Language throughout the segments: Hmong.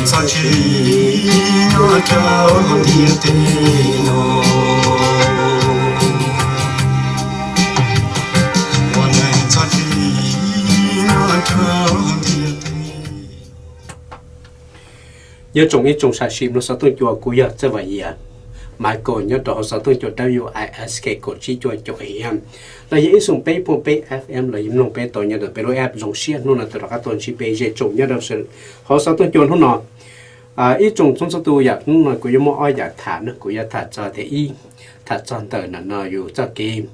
Txhob txwm nyob rau ntiaj teb no, ua neej txhob txwm nyob rau ntiaj teb. Nyob zoo ib tsoom sam sim mloog xov tooj cua, kuv yog Txawj Vam Yias, Michael nyob rau hauv xov tooj cua W I S K kaum tsib cuaj caum F M, los yog ib xoom peb puas peb F M, los yog mloog peb tau nyob rau peb lub app. Zoo siab hnub no tau rov qab tuaj ntsib peb zej tsoom nyob rau hauv xov tooj cua hnub no. Ib tsoom txhua txhua tus, yam hnub no kuv yuav muaj ob yam tham na, kuv yuav tham txog tias ib, tham txog ntawm no yus txoj kev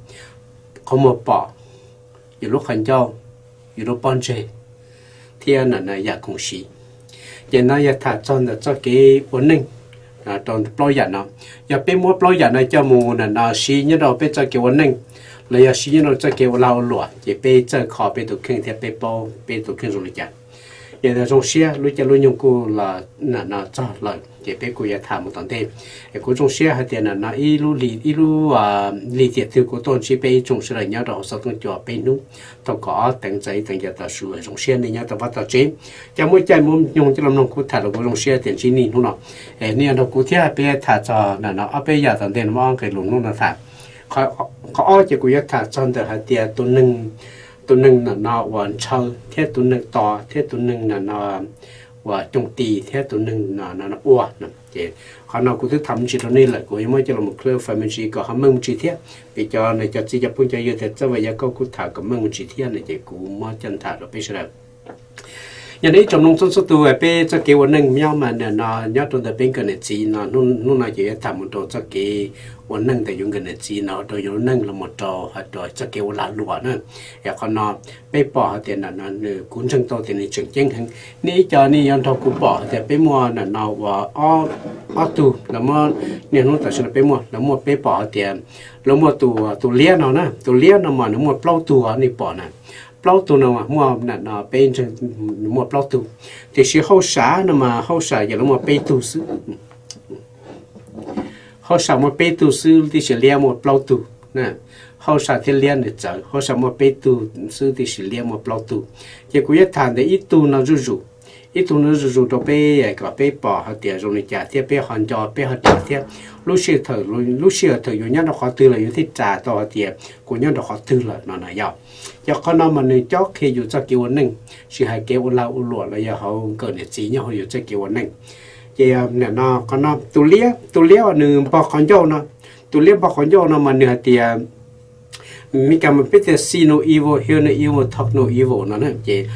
qhov muag pom, yus lub qhov ncauj, yus lub pob ntseg, thiab no yam khoom siv. Ces no yog tham txog ntawm txoj kev ua neej rau plaub yam no. Yog peb muab plaub yam no coj mus no siv nyob rau peb txoj kev ua neej, los yog siv nyob rau txoj kev ua lag ua luam, ces peb txawj kho peb tus kheej thiab peb paub peb tus kheej zoo li cas. Yog zoo siab lub caij lub nyoog kuj los no txog lawm, ces peb kuj yuav tham mus tom ntej. Es kuv zoo siab hais tias no ib lub, ib lub lim tiam twg kuv tuaj ntsib peb ib tsoom sawv daws nyob rau hauv xov tooj cua peb hnub, thaum kaum ob teev txais ib teev yam tam sim no. Zoo siab nej nyob tau vaj tau tsev, ces muaj caij muaj nyoog coj los mloog kuv tham los kuv zoo siab tias ntsib nej hnub no. Es nej nrog kuv thiab peb tham txog no ob peb yam tom ntej no muaj ob nqe lus hnub no tham. Qhov ob ces kuv yuav tham txog ntawm hais tias tus neeg no uas ntshaw thiab tus neeg tos thiab tus neeg no uas coo tis thiab tus neeg no ua no. Ces qhov no kuv twb tham me ntsis rau nej lawm, kuv yuav muab coj los clarify me ntsis kom ho meej me ntsis thiab, vim cov no cov txiv cov phooj cov ywg tias Txawj Vam Yias koj kuj tham kom meej me ntsis thiab no ces kuv muab coj tham rau peb sawv daws. Yog nej ib tsoom mloog txhua txhua tus, peb txoj kev ua neej nyob mas no nyob rau ntawm peb nkawm niam txiv no, hnub no ces yuav tham mus rau txoj kev ua neej ntawm yus nkawm niam txiv no rau yus lub neej los mus rau hais rau txoj kev ua lag luam na. Es qhov no peb pom hais tias no nws, kuv ntseeg tau tias nws tseem ceeb heev. Nej ib co nej yuav nrog kuv pom hais tias peb muaj no uas ob tug, lawv muab, niaj hnub tam sim no peb muaj, lawv muaj, peb pom hais tias lawv muaj tus, tus liab no na, tus liab no mas nws muaj plaub tug, nej pom na. Plaub tug no mas muaj no peb ntseeg nws muaj plaub tug, tiam sis hauj sam no mas hauj sam ces lawv muaj peb tug xwb. Hauj sam muaj peb tug xwb tiam sis liab muaj plaub tug. Hauj sam thiab liab nws txawv, hauj sam muaj peb tug xwb tiam sis liab muaj plaub tug. Ces kuv yuav tham ntawm ib tug no zuj zus, ib tug no zuj zus rau peb kom peb pom hais tias zoo li cas thiab peb ho nco peb ho ras thiab lub sij hawm, lub sij hawm thaum yus nyob rau qhov twg los yus thiaj ras tau hais tias kuv nyob rau qhov twg lawm no na yog. Ces qhov no mas nws cob qhia yus txoj kev ua neej, tsis hais kev ua lag ua luam los yog hauv nkawm niam txiv nyob hauv yus txoj kev ua neej. Ces nim no qhov no tus liab, tus liab uas nws npog qhov ncauj no, tus liab npog qhov ncauj no mas nws hais tias, Meskas mas peb tias see no evil, hear no evil, talk no evil no na. Ces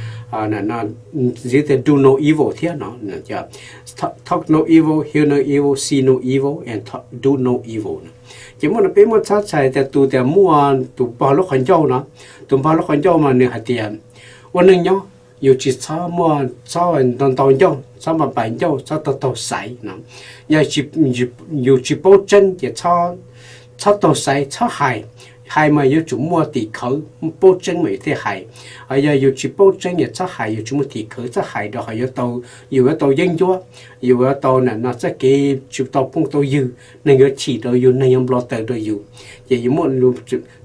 ntxiv tias do no evil thiab no. Talk no evil, hear no evil, see no evil and do no evil no. Ces muaj no peb muaj txhab txhais tias tus tias muaj tus npog lub qhov ncauj no, tus npog lub qhov ncauj mas nws hais tias ua neej nyob yus tsis txhob muaj, txhob ntau ntau ncauj, txhob npais npais ncauj, txhob taug taug xaiv no. Yog yus tsis paub tseeb ces txhob taug xaiv, txhob hais. Hais mas yuav tsum muaj tim khawv, paub tseeb mas yus thiaj hais. Yog yus tsis paub tseeb es txhob hais, yus tsis muaj tim khawv txhob hais rau qhov yuav tau, yus yuav tau yeeb ncuab, yus yuav tau nim no txoj kev tsis tau phooj tau ywg, neeg yuav chim rau yus, neeg yuav nplo taws rau yus. Ces yus muaj,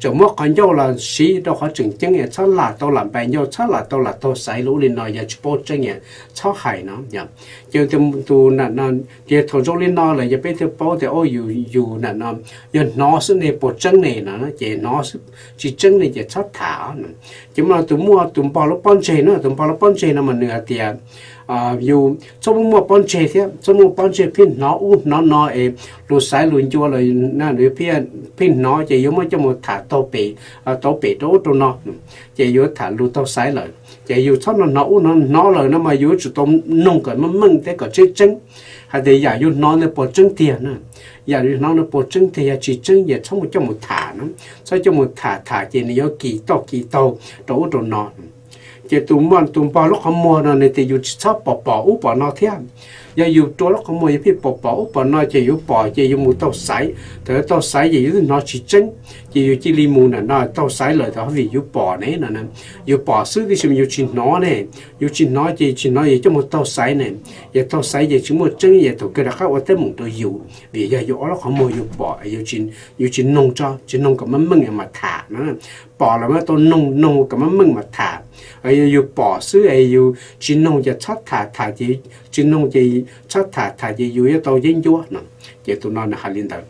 tseem muab qhov ncauj los siv rau qhov tseem ceeb es txhob lam tau lam npais ncauj, txhob lam tau lam taug xaiv lub ub li no, yog tsis paub tseeb es txhob hais no. Ces tus nim no, ces thaum zoo li no lawm yog peb thiaj paub tias yus nim no yog hnov xwb ne puas tseeb ne no, ces hnov xwb tsis tseeb ne ces txhob tham. Ces muaj tus, muaj tus npog lub pob ntseg no, tus npog lub pob ntseg no mas nws hais tias yus txhob muaj, muaj pob ntseg thiab, txhob muaj pob ntseg pheej hnov ub hnov no es lus xaiv lus ncua los pheej hnov ces yuav muab coj mus tham taug pem, taug pem rau ub rau no, ces yuav tham lus taug xaiv lawm. Ces yus txhob hnov ub hnov no lawm no mas yus yuav tsum tau noog kom meej meej thiab kom tseeb tseeb hais tias yam yus hnov ntawd puas tseeb tiag na. Yam yus hnov ntawd puas tseeb tiag, yog tsis tseeb ces txhob muaj coj mus tham na. Txhob coj mus tham, tham ces nws yuav kis toj kis taug rau ub rau no. Ces tus, muaj tus npog lub qhov muag no nws tias yus tsis txhob pom pom ub pom no thiab. Yog yus rua lub qhov muag yus pheej pom pom ub pom no ces yus pom ces yus mus taug xaiv, thaum yus taug xaiv ces yus twb hnov tsis tseeb, ces yus cia li mus nim no taug xaiv lawm thaum vim yus pom ne no. Yus pom xwb tiam sis yus tsis hnov ne, yus tsis hnov ces tsis hnov yus coj mus taug xaiv ne, yog taug xaiv ces tsis muaj tseeb, yog thaum kawg rov qab ua teeb meem rau yus vim yog yus ob lub qhov muag yus pom, yus tsis noog tso, tsis noog kom meej meej mas tham no. Pom los mas tau noog, noog kom meej meej mas tham. Yog yus pom xwb es yus tsis noog ces txhob tham, tham ces tsis noog ces txhob tham, tham ces yus yuav tau yeeb ncuab no. Ces tus no nws hais li ntawd.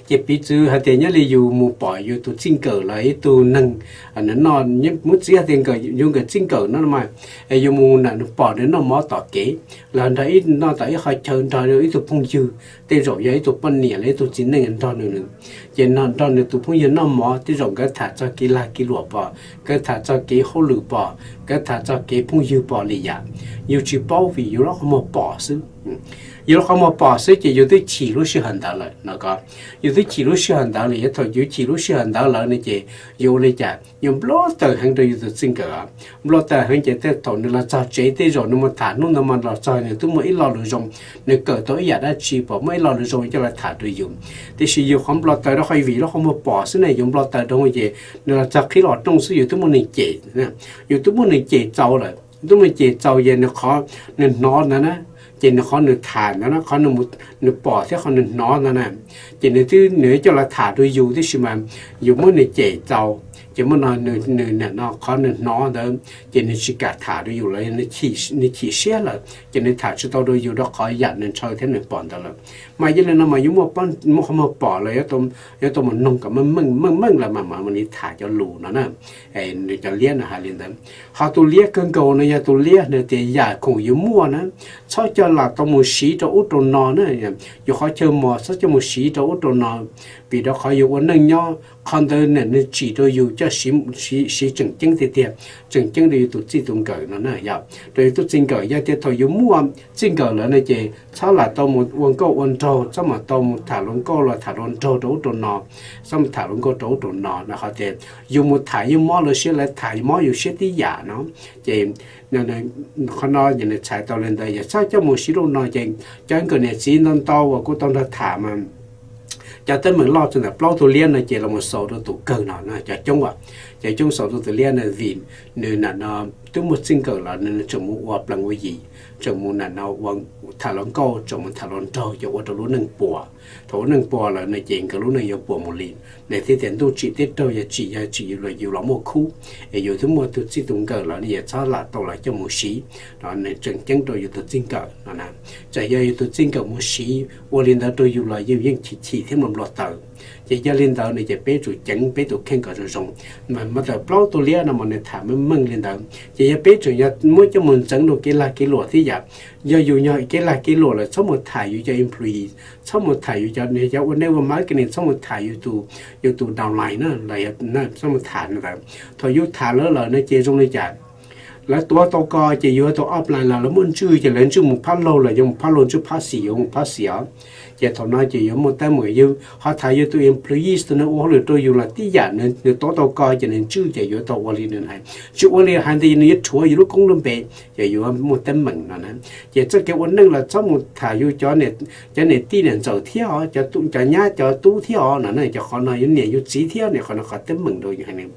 Ces piv txwv hais tias nyob li yus mus pom yus tus txij nkawm los ib tug neeg, nws noj, muab txiv hais tias nkawm, yus nkawm txij nkawm no mas, yus mus na pom nws noj mov tom kev los nrog ib, noj tom ib qhov chaw nrog ib tug phooj ywg, tej zaum yog ib tug poj niam los ib tug txiv neej nrog nws, ces nrog nws tus phooj ywg noj mov, tej zaum nkawd tham txog kev lag kev luam pom, nkawd tham txog kev hauj lwm pom, nkawd tham txog kev phooj ywg pom li yam. Yus tsis paub vim yus lub qhov muag pom xwb. Yus lub qhov muag pom xwb ces yus twb chim lub sij hawm ntawd lawm no ko. Yus twb chim lub sij hawm ntawd lawm, yog thaum yus chim lub sij hawm ntawd lawm ne ces yus ua li cas? Yus npau taws heev rau yus tus txij nkawm. Npau taws heev ces tej thaum nws los txog tsev, tej zaum nws mus tham hnub ntawd mas los txog nws twb muaj ib lo lus zoo, nws kawm tau ib yam dab tsi pom muaj ib lo lus zoo coj los tham rau yus. Tiam sis yus qhov npau taws rau qhov vim lub qhov muag pom xwb ne, yus npau taws rau ces nws los txog qhib los rooj xwb yus twb muaj neeg cem. Yus twb muaj neeg cem txaus lawm, twb muaj neeg cem txaus ces nws qhov nws hnov ntawd na, ces nws qhov nws tham ntawd na, qhov nws pom thiab qhov nws hnov ntawd na, ces nws twb, nws coj los tham rau yus, tiam sis mas yus muab nws cem txaus ces muaj no nws, nws nim no qhov nws hnov ntawd ces nws tsis kam tham rau yus lawm, nws chim siab lawm ces nws tham tsis tau rau yus rau qhov yam nws ntshaw thiab nws pom ntawd lawm. Mas yog li no mas yus muaj, muaj qhov muag pom lawm, yuav tau mus noog kom meej meej lawm mas mam li tham cov lus no na. Nws cov liab no hais li ntawd. Ho tus liab kawg nkaus no yog tus liab nws tias yam khoom yus muaj na, txhob coj los tau mus siv rau ub rau no na. Yus qhov chaw mos txhob coj mus siv rau ub rau no, vim rau qhov yus ua neej nyob qhov ntawd nws tsim rau yus coj siv tseem ceeb tiag tiag, tseem ceeb rau yus tus txij tus nkawm no na. Yog rau yus tus txij nkawm, yog tias thaum yus muaj txij nkawm lawm no ces txhob lam tau mus ua nkauj ua nraug, txhob mam tau mus tham hluas nkauj los tham hluas nraug rau ub rau no, txhob mus tham hluas nkauj rau ub rau no no. Qhov tias yus mus tham yeej mob lawv siab, lawv tham mob yus siab tib yam no. Ces qhov no ces nws txhais tau li ntawd, yog txhob coj mus siv rau no ces cov nkawm niam txiv ntau ntau uas kuv tau nrog tham mas cov teeb meem loj txog ntawm plaub tug liab no ces los mus xaus rau tus kawg no, cov coob, cov coob xaus rau tus liab no vim nws nim no twb muaj txij nkawm los nws tseem mus ua plees ua yim, tseem mus nim no ua tham hluas nkauj, tseem mus tham hluas nraug ces ua rau lub neej puas. Thaum lub neej puas lawm no ces nkawd lub neej yuav puas mus li. Nws thiaj tias ntuj tsim teb raug, yog tsim, yog tsim yus los yus los muaj khub, es yus twb muaj tus txij tus nkawm lawm no, yus txhob lam tau los coj mus siv, nws tseem ceeb rau yus tus txij nkawm no na. Txawm yog yus tus txij nkawm mus siv ua li ntawd rau yus los yus yeej chim chim thiab npau taws. Ces yog li ntawd no ces peb tsum ceev peb tus kheej kom zoo zoo. Mas ntawm plaub tug liab no mas nws tham meej meej li ntawd, ces yog peb tseem yog muab coj mus ntxeev rau kev lag kev luam thiab yam, yog yus yog kev lag kev luam lawm txhob mus tham yus cov employee, txhob mus tham yus cov, cov ua neb ua mab, koj nim txhob mus tham yus tus, yus tus downline na, txhob mus tham ntawd. Thaum yus tham lawv lawm no ces zoo li cas? Lawv tuav tau ko ces yus tau upline los lawv muaj ntswj ces lawv ntswj mus phab laug los yuav mus phab laug, ntswj phab xis yuav mus phab xis os. Ces thaum no ces yuav muaj teeb meem, yus ho tham yus tus employees tus nws ua hauj lwm rau yus los tib yam, nws tuav tau ko ces nws ntswj ces yuav tau ua li nws hais, tsis ua li hais ntawd nws yuav rhuav yus lub koob lub npe, ces yuav muaj teeb meem no na. Ces txoj kev ua neej los txhob mus tham yus cov niam tij niam ntxawm thiab os, cov nyab cov tub thiab os no na, cov qhov no yus niam yus txiv thiab no, qhov no qhov teeb meem rau yus hais.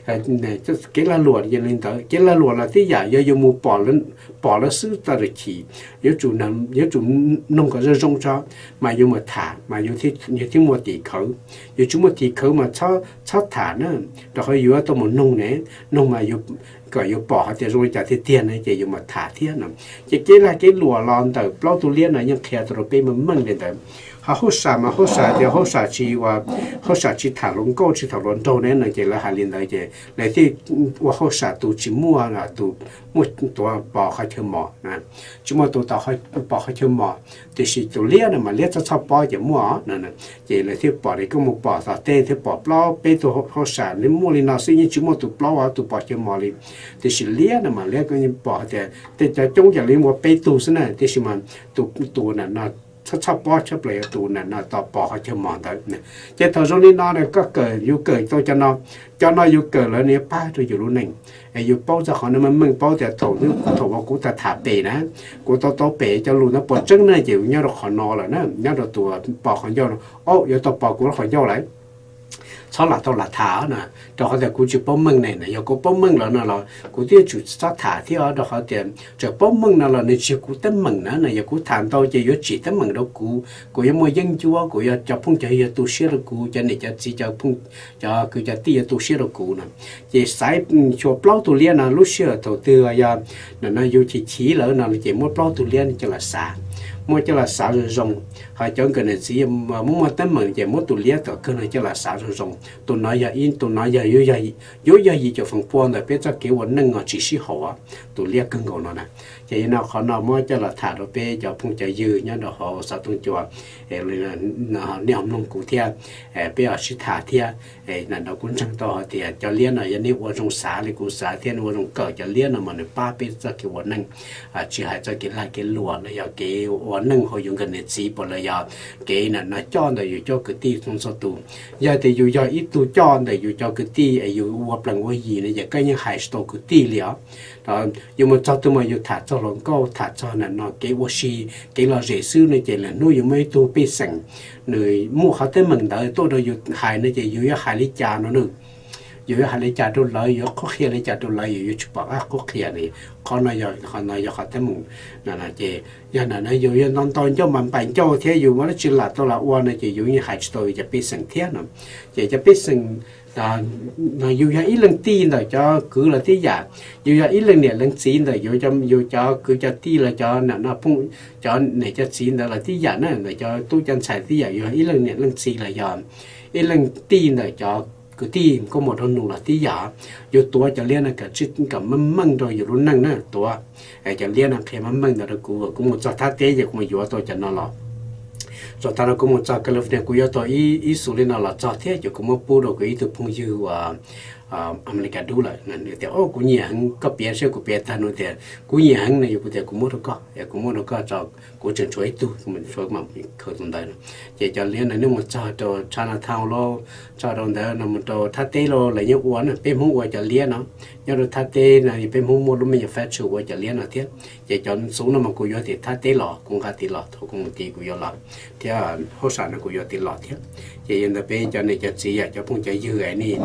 Kev lag luam yog li ntawd, kev lag luam los tib yam, yog yus mus pom lawv xwb tau lawm chim, yuav tsum noog kom zoo zoo tso, mas yus mus tham mas yus thiaj muaj tim khawv. Yus tsis muaj tim khawv mas txhob tham na, rau qhov yuav tau mus noog ne, noog mas kom yus pom hais tias zoo li cas tiag tiag ne ces yus mam tham thiab no. Ces kev lag kev luam los ntawm plaub tug liab no yeej qhia tau rau peb meej meej li ntawd. Ho hauj sam mas hauj sam tias hauj sam tsis ua, hauj sam tsis tham hluas nkauj tsis tham hluas nraug ne no ces lawv hais li ntawd ces lawv thiaj ua hauj sam tus tsis muaj, tus muaj tuav pos qhov chaw mos, tsis muaj tus pos qhov chaw mos. Tiam sis tus liab no mas liab txhob txhob pob ces muaj no. Ces lawv thiaj pom li koj mus pom tom tej thiab pom plaub peb tug hauj sam li muaj li no xwb, yeej tsis muaj tus plaub tus pos chaw mos li. Tiam sis liab no mas liab koj yeej pom hais tias tej cov coob ces li muaj peb tug xwb na, tiam sis mas tus, tus nim no txhob txhob pob tshaj plaws yog tus nim no tau pos qhov chaw mos ntawd. Ces thaum zoo li no koj kawm, yus kawm tau cov no, cov no yus kawm lawm nws yuav pab rau yus lub neej. Es yus paub txog qhov no meej meej, paub tias thaum, thaum uas kuv tham tham pem na, kuv tau tau pem cov lus ntawd puas tseeb na, ces nyob rau qhov no lawm na, nyob rau tus pos qhov ncauj no, o yuav tau pos kuv lub qhov ncauj lawm. txhob lam tau lam tham na, rau qhov tias kuv tsis paub meej ne. Yog kuv paub meej lawm no los kuv twb yuav tsum txhob tham thiab os, rau qhov tias txawm paub meej no los nws tsis yog kuv teeb meem na. Yog kuv tham ntau ces yuav tsim teeb meem rau kuv, kuv yuav muaj yeeb ncuab, kuv yuav, cov phooj cov ywg yuav tu siab rau kuv, cov niam cov txiv, cov kwv cov tij yuav tu siab rau kuv no. Ces xaiv xyuas plaub tus liab no, lub sij hawm thaum twg yog nim no yus chim chim lawm no ces muab plaub tus liab coj los xav, muab coj los xav zoo zoo. Ho cov nkawm niam txiv muaj muaj teeb meem ces muab tus liab tom kawg no coj los xav zoo zoo. Tus no yog ib, tus no yog yuav yog yim caum feem pua ntawm peb txoj kev ua neej os, tsis sib haum. Tus liab kawg nkaus no na. Ces no qhov no muab coj los tham rau peb cov phooj cov ywg nyob rau hauv xov tooj cua, nej ho mloog kuv thiab, peb ho sib tham thiab. Nim no kuv ntseeg tau hais tias cov liab no yog nej ua zoo xav li kuv xav thiab, nej ua zoo kawm cov liab no mas nws pab peb txoj kev ua neej, tsis hais txoj kev lag kev luam los yog kev ua neej hauv yus nkawm niam txiv puas los yog kev nim no coj ntawm yus cov kwv tij txhua txhua tus. Yog tias yus yog ib tug coj ntawm yus cov kwv tij es yus ua plees ua yim no ces koj yeej hais tsis tau kwv tij li os. Yus mus txog twg mas yus tham txog hluas nkauj, tham txog nim no kev ua si, kev lom zem xwb no ces lwm hnub yus muaj ib tug pej xeem, nws muaj qhov teeb meem ntawd tuaj rau yus hais no ces yus yuav hais li cas no na? Yus yuav hais li cas rau lawv, yus yuav qhuab qhia li cas rau lawv, yus yuav tsis pom qab qhuab qhia li. Qhov no yog, qhov no yog qhov teeb meem. Ces yog nim no yus yog nto nto ncauj mas npaim ncauj thiab yus muaj dab tsi lam tau lam ua no ces yus yeej hais tsis tau yus cov pej xeem thiab no. Ces cov pej xeem, yus yog ib leej tij ntawm cov kwv los tib yam, yus yog ib leej niam leej txiv ntawm yus cov kwv cov tij los cov nim no phooj, cov niam cov txiv ntawd los tib yam na, ntawm cov tub cov ntxhais tib yam, yus yog ib leej niam leej txiv los yog ib leej tij ntawm cov kwv tij nkauj muam nraug nus los tib yam. Yus tuav cov liab no kom meej meej rau yus lub neej na, tuav cov liab no qhia meej meej ntawd rau kuv, kuv mus txog thaj teb ces kuv mus yuav tau cov no los. Txog thaum no kuv mus txog California kuv yuav tau ib xus li no los txog thiab ces kuv muab pub rau kuv ib tug phooj ywg uas Amelikas dub lawm. Nws tias, o, kuv nyiam heev, koj piav seb kuv piav tag. Nws tias kuv nyiam heev no, yog kuv tias kuv muab rau koj, kuv muab rau koj tso, kuv tseem tshuav ib tug, tshuav mam khaws tus ntawd no. Ces cov liab no nej mus txog rau Chinatown lauj, txog rau ntawd no mus rau thaj teb lauj, lawv yeej ua na, peb Hmoob ua cov liab no. Nyob rau thaj teb no peb Hmoob muaj lub manufacturer ua cov liab no thiab. Ces cov xov no mas kuv yuav tim thaj teb los, kuv nqa tim los, thaum kuv mus tid kuv yuav los thiab, hauj sam no kuv yuav tim los thiab. Ces yog ntawd peb cov niam cov txiv yom, cov phooj cov ywg, nej,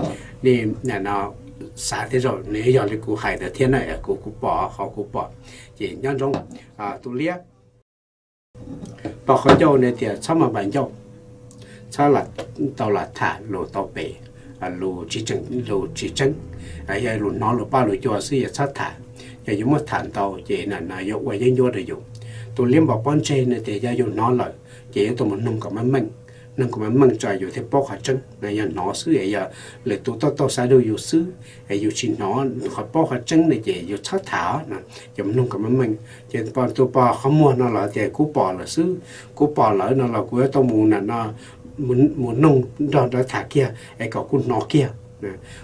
nej nim no xav thiab zaum nws yog li kuv hais ntawd thiab na, kuv, kuv pom, qhov kuv pom. Ces nyob zoo, tus liab pom qhov ncauj no tias txhob mas npaim ncauj, txhob tau lam tham lus tau pem, lus tsis tseeb, yog lus hnov lus paj lus cua xwb yog txhob tham. Yog yus muab tham ntau ces nim no yuav ua yeeb ncuab rau yus. Tus liab npam pob ntseg no tias yog yus hnov lawm ces yuav tau mus noog kom meej meej, noog kom meej meej tso yus thiaj paub qhov tseeb. Yog hnov xwb es yog lwm tus tau tau xav rau yus xwb es yus tsis hnov qhov paub qhov tseeb no ces yus txhob tham. Ces mus noog kom meej meej. Ces tus pom qhov muag no los tias kuv pom lawm xwb, kuv pom lawm no los kuv yuav tau mus nim no mus noog nrog lawv tham kiag es kom kuv hnov kiag,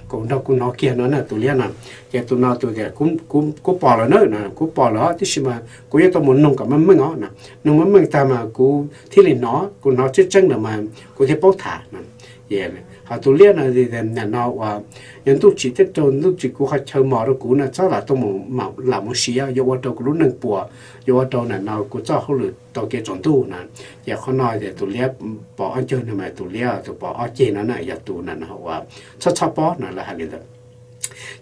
kom nrog kuv hnov kiag no na tus liab no. Ces tus no tus tias kuv pom lawm na, kuv pom lawm tiam sis mas kuv yuav tau mus noog kom meej meej os, noog meej meej tag mas kuv thiaj li hnov, kuv hnov tseeb tseeb lawm mas kuv thiaj paub tham. Ho tus liab no, nim no uas yog ntuj tsim teb rau ntuj tsim kuv qhov chaw mos rau kuv no txhob lam tau mus, lam mus siav, yuav ua rau kuv lub neej puas, yuav ua rau nim no kuv txoj hauj lwm tau kev tsaus ntuj na. Ces qhov no ces tus liab pom ob ceg no mas tus liab tus pom ob ceg no na yog tus nim no uas txhob txhob pob no lawv hais li ntawd.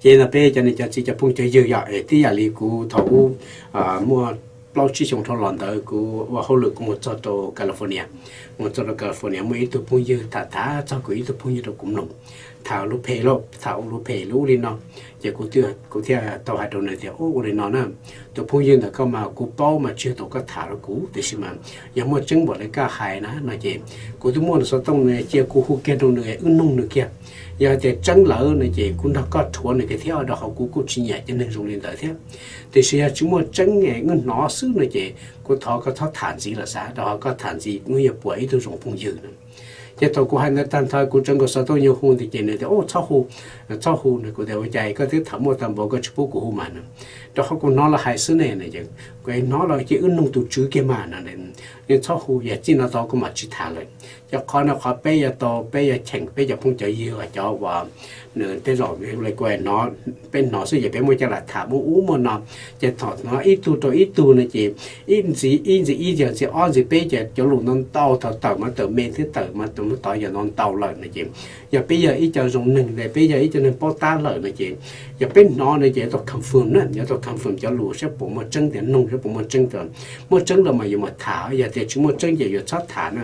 Ces no peb cov niam cov txiv cov phooj cov ywg yom, es tib yam li kuv thaum ub muaj plaub tsib xyoos dhau los ntawd kuv ua hauj lwm kuv mus txog rau California. Mus txog rau California muaj ib tug phooj ywg tham tham txog kuv ib tug phooj ywg rau kuv mloog, tham lub phem lauj, tham lub phem lub ub li no. Ces kuv thiaj tau hais rau nws tias, ua li no na, tus phooj ywg ntawm koj mas kuv paub mas tsis yog tus koj tham rau kuv, tiam sis mas yog muaj tseeb npaum li koj hais na no ces kuv twb muaj nws xov tooj no, cia kuv hu kiag rau nws wb noog nws kiag. Yog tias tseeb lawm no ces kuv nrog koj rhuav nws kiag thiab, rau qhov kuv kuj tsis nyiam cov neeg zoo li ntawd thiab. Tiam sis yog tsis muaj tseeb, wb hnov xwb no ces kuv thov koj txhob tham ntxiv lawm xav, rau qhov koj tham ntxiv wb yuav puas ib tug zoo phooj ywg no. Ces thaum kuv hais ntawd tag nrho kuv tseem nkaus xov tooj yuav hu ntxiv ces nws tias, txhob hu, txhob hu no. Kuv tias, ua cas koj twb tham muaj tag npaum koj tsis pub kuv hu mas no. Rau qhov kuv hnov lawv hais xwb ne, kuv hnov lawv ces wb nug tus tswv kiag mas no, yeej txhob hu, yog txij no tau kuv mam tsis tham lawm. Cov qhov no qhov peb yuav tau, peb yuav cheem peb cov phooj cov ywg, cov uas nws tej zaum li kuv hnov, peb hnov xwb ces peb muaj coj los tham muaj ub muaj no. Ces thaum hnov ib tug rau ib tug no ces ib ntxiv ib ntxiv ib, ntxiv ob ntxiv peb ces cov lus ntau ntau, thaum tawm mas tawm me thiab, tawm mas tod yog ntau ntau lawm no ces yog peb yog ib co zoo neeg, peb yog ib co neeg paub tab lawm no ces yog peb hnov no ces yuav tau confirm na, yuav tau confirm cov lus saib puas muaj tseeb tias, nug saib puas muaj tseeb tias. Muaj tseeb lawm mas yuav mam tham, yog tias tsis muaj tseeb ces yuav txhob tham na.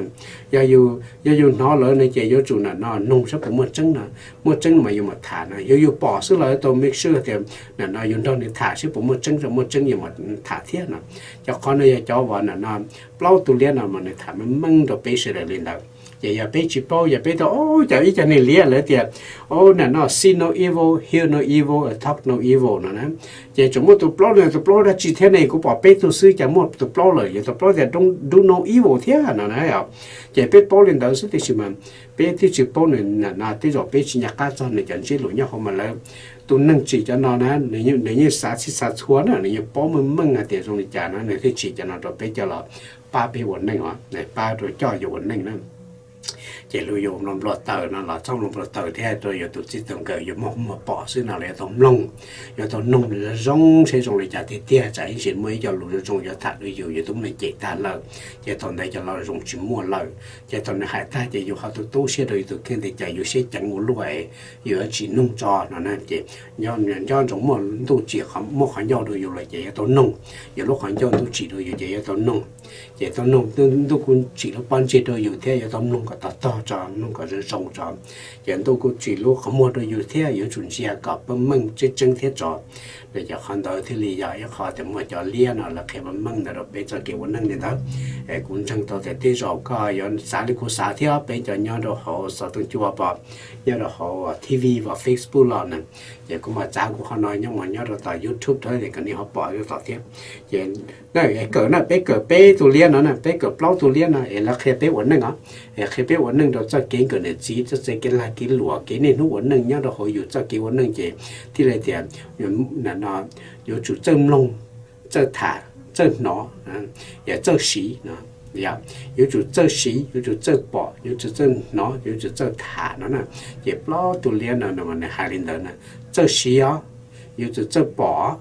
Yog yus, yog yus hnov lawm no ces yuav tsum na no nug saib puas muaj tseeb na. Muaj tseeb mas yuav mam tham na, yog yus pom xwb los yuav tau make sure tias na no yus nrog nws tham saib puas muaj tseeb, muaj tseeb yuav mam tham thiab no. Cov qhov no yog cov uas na no plaub tus liab no mas nws tham meej meej rau peb sawv daws li ntawd. Ces yog peb tsis paub, yog peb tau, o, cov ib co neeg liab lawv tias, o, na no see no evil, hear no evil, talk no evil no na. Ces tseem muaj tus plaub no, tus plaub dab tsi thiab ne, kuv pom peb tug xwb cas muaj tus plaub lawm, yog tus plaub tias do no evil thiab no na. Ces peb paub li ntawd xwb tiam sis mas peb twb tsis paub nws na no, tej zaum peb tsis nco qab txog nws cov ntsiab lus nyob hauv mas lawv, tus neeg tsim cov no na, nws yeej xav txhij xav txhua na, nws yeej paub meej meej hais tias zoo li cas na, nws thiaj tsim cov no rau peb coj los pab peb ua neej os, pab rau coj yus ua neej na. Ces luag yuav npau taws no los txhob npau taws thiab, rau yus tus txij tus nkawm yus muaj pom xwb no los yuav tau mloog, yuav tau noog zoo zoo seb zoo li cas tiag tiag, tsam ib ntsis muaj ib co lus zoo zoo yuav tham rau yus, yus twb muaj cem tag lawm, ces thaum ntawd cov lus zoo tsis muaj lawm, ces thaum nws hais tag ces yus ho tu tu siab rau yus tus kheej tias cas yus siab ceev ua luaj, yus yuav tsis noog tso no na. Ces nco ntsoov muaj ntuj tsim, muaj qhov ncauj rau yus lawm ces yuav tau noog, yus lub qhov ncauj ntuj tsim rau yus ces yuav tau noog. Ces tau noog, ntuj kuj tsim lub pob ntseg rau yus thiab, yuav tau mloog kom tog tog tso, mloog kom zoo zoo tso. Ces ntuj kuj tsim lub qhov muag rau yus thiab, yuav tsum ntsia kom meej meej tseeb tseeb thiab tso. Ces qhov ntawd thiaj li yog ib qho tias muaj cov liab no lawv qhia meej meej ntawd rau peb txoj kev ua neej li ntawd. Es kuv ntseeg tau tias tej zaum koj yuav xav li kuv xav thiab, peb cov nyob rau hauv xov tooj cua pom, nyob rau hauv T V, Facebook los na, ces kuv mam txav kuv qhov no nyob mus nyob rau tom YouTube thiab es kom nej ho pom rau tom thiab. Ces kawm na, peb kawm peb tus liab no na, peb kawm plaub tus liab no es lawv qhia peb ua neej os, es qhia peb ua neej rau txoj kev nkawm niam txiv, txoj kev lag kev luam, kev niaj hnub ua neej nyob rau hauv yus txoj kev ua neej ces thiaj li tias no yuav tsum txawj mloog, txawj tham, txawj hnov, yog txawj siv no. Yuav tsum txawj siv, yuav tsum txawj pom, yuav tsum txawj hnov, yuav tsum txawj tham no na. Ces plaub tus liab no nws hais li ntawd na, txawj siv os, yuav tsum txawj pom,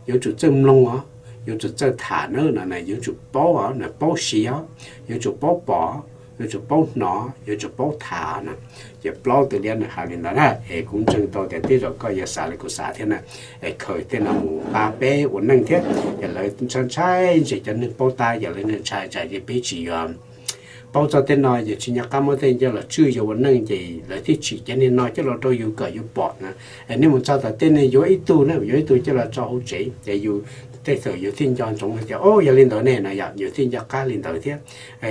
yuav tsum txawj mloog os, yuav tsum txawj tham na, no yuav tsum paub os, paub siv os, yuav tsum paub pom, yuav tsum paub hnov, yuav tsum paub tham na. Ces plaub tus liab nws hais li ntawd na, es kuv ntseeg tau tias tej zaum koj yuav xav li kuv xav thiab na, es khaws tej no mus pab peb ua neej thiab. Ces lawv ntshai ntshai ntsis cov neeg paub tab, yog lawv ntshai tsam ces peb tsis yuav paub txog tej no, ces tsis nco qab muab tej coj los tswj yus ua neej, ces lawv thiaj tsim cov niag no coj los rau yus kom yus pom na. Es nej mus txog tom tej ne yuav ib tug na, yuav ib tug coj los tso hauv tsev, ces yus tej thaum yus thiaj nco ntsoov hais tias o yog li ntawd ne no yom, yus thiaj nco qab li ntawd thiab.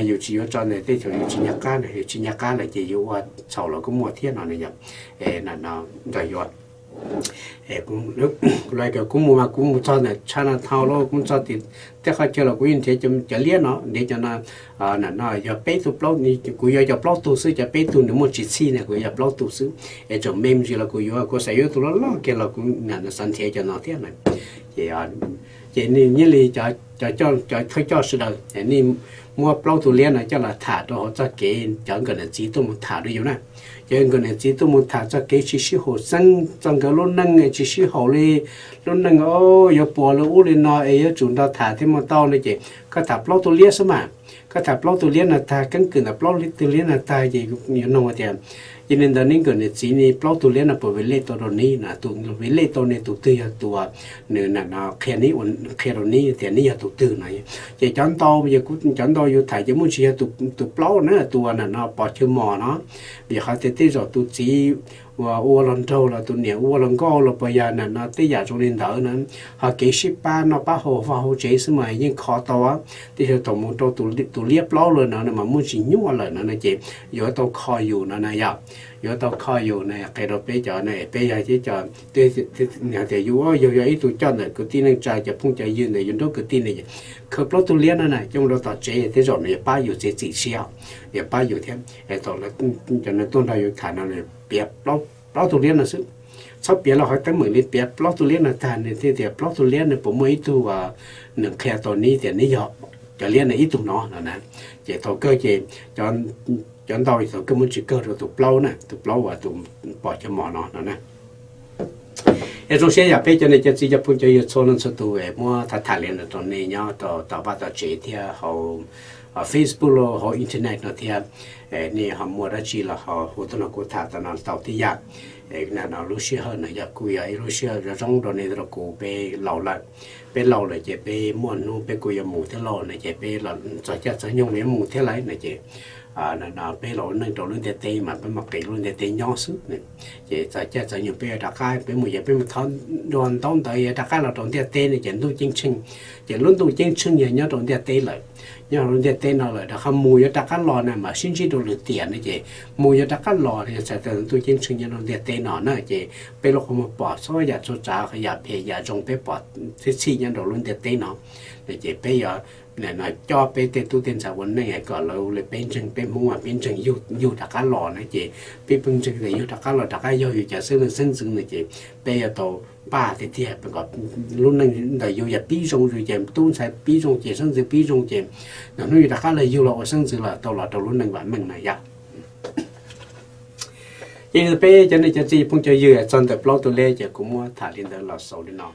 Yus tsis yuav tso ntawd tej thaum yus tsis nco qab, yus tsis nco qab lawm ces yus ua txhaum los kuj muaj thiab no na yom. Ntawd yuav, kuv mus mas kuv mus txog ntawm Chinatown los kuv mus txog tej qhov chaw los kuv yeej nrhiav cov liab no, nrhiav cov no. No yog peb tug plaub, kuv yuav cov plaub tug xwb, cov peb tug nws muaj tsis txhij na, kuv yuav plaub tug xwb. Es tseem me ntsis los kuv yuav, kuv xav yuav tus loj loj kiag los kuv xav nrhiav cov no thiab na. Ces, ces nej nyiaj li cov thawj coj sawv daws, nej muab plaub tus liab no coj los tham rau hauv txoj kev cov nkawm niam txiv tuaj mus tham rau yus na. Cov nkawm niam txiv tuaj mus tham txoj kev tsis sib haum xeeb, txog nkawd lub neej tsis sib haum li, lub neej o yuav puas li ub li no es yuav tsum nrog tham thiaj muaj tau no ces koj tham plaub tus liab xwb mas. Koj tham plaub tus liab no tag, keeb kwm ntawm plaub tus liab no tag ces yuav nug tias, yog li ntawd neb nkawm niam txiv ne plaub tus liab no puas relate tau rau neb na, tus relate tau ne tus twg yog tus nws na no qhia neb, qhia rau neb tias neb yog tus twg no. Ces cov ntau, cov ntau yus tham ces muaj tsis yog tus plaub na, tus na no pos chaw mos no, vim qhov tias tej zaum tus txiv uas ua los nraug los tus niam ua los nkauj los puas yog na no tej yam zoo li ntawd na. Ho kev sib pab noj pab haus vaj hauv tsev xwb mas yeej kho tau. Tej zaum thaum mus rau tus liab plaub lawm no mas muaj tsis nyuaj lawm no no ces yuav tau kho yus no na yom. Yuav tau kho yus na, qhia rau peb cov na, peb yog cov, tias yus yog ib tug coj ntawm kwv tij neej tsa cov phooj cov ywg ntawm yus nruab kwv tij ne, khaws plaub tug liab no na coj mus rau tom tsev tej zaum nws yuav pab yus txiav txim siab, yuav pab yus thiab. Thaum cov no tuaj nrog yus tham no piav plaub tug liab no xwb. Txhob piav los qhov teeb meem li, piav plaub tug liab no tag nws thiaj tias plaub tug liab no puas muaj ib tug nws qhia tau neb tias neb yog cov liab no ib tug no no na. Ces thaum kawg ces cov ntau thaum kawg muab tsis kawg rau tus plaub na, tus plaub uas tus pom cov mos no no na. Es zoo siab yam peb cov niam cov txiv cov phooj cov ywg txhua leej txhua tus es muab tham tham li no rau nej nyob rau tom vaj tom tsev thiab hauv Facebook los hauv internet no thiab. Nej ho muaj dab tsi los ho hu tuaj nrog kuv tham tom no tau tib yam. No lub sij hawm no yog kuj yog ib lub sij hawm zoo zoo rau nej rau kuv, peb laus lawm. Peb laus lawm ces peb muaj hnub peb kuj yuav mus thiab lauj no ces peb txog caij txog nyoog yuav mus thiab lawm no ces peb los ua neej rau lub ntiaj teb mas peb mam qiv lub ntiaj teb nyob xwb. Ces txog caij txog nyoog peb yuav rov qab, peb mus yog peb mus thov dua ntaub ntawv yuav rov qab los rau ntiaj teb no ces ntuj ceeb tsheej, ces lub ntuj ceeb tsheej yog nyob rau ntiaj teb lawm. Nyob rau lub ntiaj teb no lawm rov qab mus yuav rov qab los na mas sib ntsib rau lwm tiam no ces mus yuav rov qab los no yog txhais tau ntuj ceeb tsheej nyob rau ntiaj teb no na ces peb lub qhov muag pom txhua yam txhua tsav, yam phem yam zoo peb pom tib txhij nyob rau lub ntiaj teb no. No ces peb yuav coj peb tej tub tej ntxhais ua neej kom lawv li peb ntseeg, peb Hmoob mas peb ntseeg yug rov qab los na ces peb pheej ntseeg tias yug rov qab los rov qab yog yus cov xeeb leej xeeb ntxwv no ces peb yuav tau npaj tiag tiag kom lub neej ntawm yus yog pib zoo, yus ces tub ntxhais pib zoo ces xeeb ntxwv pib zoo ces hnub yus rov qab los yug los ua xeeb ntxwv los tau los rau lub neej vam meej na yom. Ces peb cov niam cov txiv phooj cov ywg txog ntawm plaub tug liab ces kuv muab tham li ntawd los xaus li no.